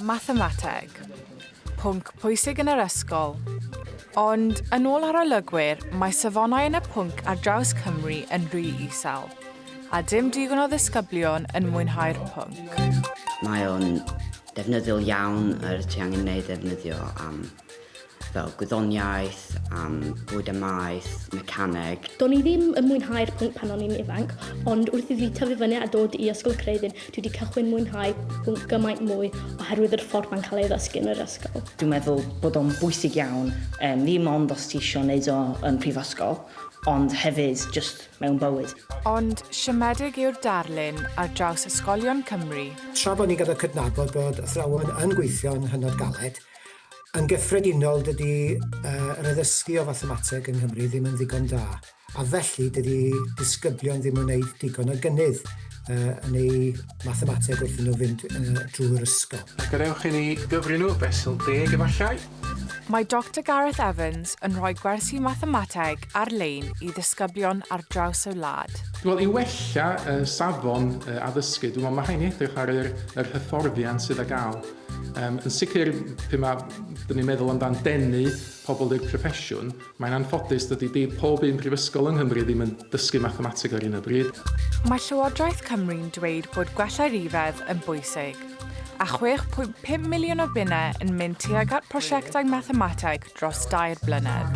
Mathemateg. Pwnc pwysig yn yr ysgol. Ond, yn ôl arolygwyr, mae safonau yn y pwnc ar draws Cymru yn rhy isel, a dim digon o ddisgyblion yn mwynhau'r pwnc. Mae o'n defnyddiol iawn, yr ti angen wneud ddefnyddio am fel gwyddoniaeth, am bwyd a maeth, mecaneg. Do'n i ddim yn mwynhau'r pwnc pan o'n i'n ifanc, ond wrth i fi tyfu fyny a dod i Ysgol y Creuddyn, dwi wedi cychwyn mwynhau pwnc gymaint mwy oherwydd yr ffordd mae'n cael ei ddysgu yn yr ysgol. Dwi'n meddwl bod o'n bwysig iawn, um, ddim ond os ti isio wneud o yn prifysgol, ond hefyd just mewn bywyd. Ond siomedig yw'r darlun ar draws ysgolion Cymru. Tra bod ni'n gorfod cydnabod bod athrawon yn gweithio'n hynod galed, Yn gyffredinol, dydy yr addysgu o fathemateg yng Nghymru ddim yn ddigon da, a felly dydy disgyblion ddim yn gwneud digon o gynnydd yn eu mathemateg wrth iddyn nhw fynd drwy'r ysgol. A gadewch i ni gyfri nhw fesul deg efallai. Mae Doctor Gareth Evans yn rhoi gwersi mathemateg ar-lein i ddisgyblion ar draws y wlad. Wel, i wella y safon addysgu, dwi'n meddwl mae rhaid ni edrych ar yr, yr hyfforddiant sydd ar gael. Um, yn sicr, pe mae, dyn ni'n meddwl amdan denu pobl i'r proffesiwn, mae'n anffodus dydy di pob un prifysgol yng Nghymru ddim yn dysgu mathemateg ar hyn o bryd. Mae Llywodraeth Cymru'n dweud bod gwella rhifedd yn bwysig, a 6.5 miliwn o bunnau yn mynd tuag at prosiectau mathemateg dros dair blynedd.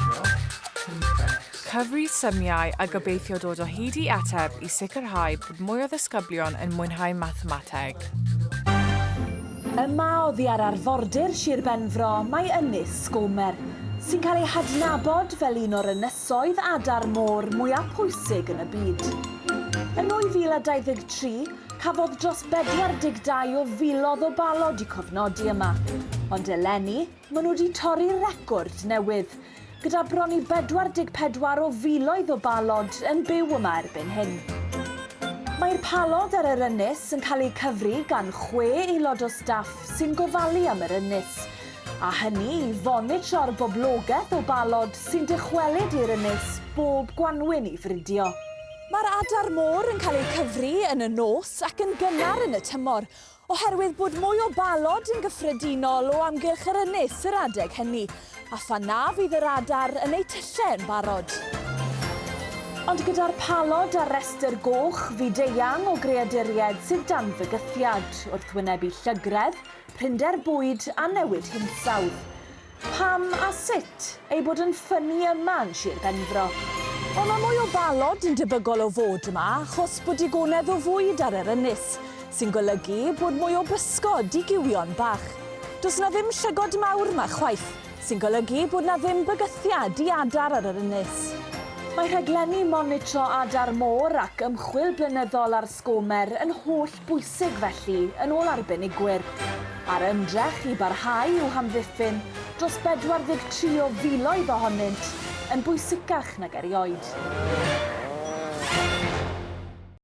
Cyfri symiau a gobeithio dod o hyd i ateb i sicrhau bod mwy o ddisgyblion yn mwynhau mathemateg. Yma oddi ar arfordir Sir Benfro mae Ynys Sgomer, sy'n cael ei hadnabod fel un o'r ynysoedd adar môr mwyaf pwysig yn y byd. Yn 2023, cafodd dros 42 o filodd o balod eu cofnodi yma, ond eleni, Maen nhw wedi torri record newydd, gyda bron i 44 o filoedd o balod yn byw yma erbyn hyn. Mae'r palod ar yr ynys yn cael eu cyfri gan chwe aelod o staff sy'n gofalu am yr ynys, a hynny i fonitro'r boblogaeth o balod sy'n dychwelyd i'r ynys bob gwanwyn i fridio. Mae'r adar môr yn cael eu cyfri yn y nos ac yn gynnar yn y tymor, Oherwydd bod mwy o balod yn gyffredinol o amgylch yr ynys yr adeg hynny, a phan na fydd yr adar yn eu tyllau yn barod. Ond gyda'r palod ar restr goch fyd-eang o greaduriaid sydd dan fygythiad wrth wynebu llygredd, prinder bwyd a newid hinsawdd. Pam a sut ei bod yn ffynnu yma yn Sir Benfro? Wel, mae mwy o balod yn debygol o fod yma achos bod digonedd o fwyd ar yr ynys, sy'n golygu bod mwy o bysgod i gywion bach. Does 'na ddim llygod mawr 'ma chwaith, sy'n golygu bod 'na ddim bygythiad i adar ar yr ynys. Mae rhaglenni monitro adar môr ac ymchwil blynyddol ar Sgomer yn holl bwysig felly, yn ôl arbenigwyr, a'r ymdrech i barhau i'w hamddiffyn, dros 43 o filoedd ohonynt, yn bwysicach nag erioed.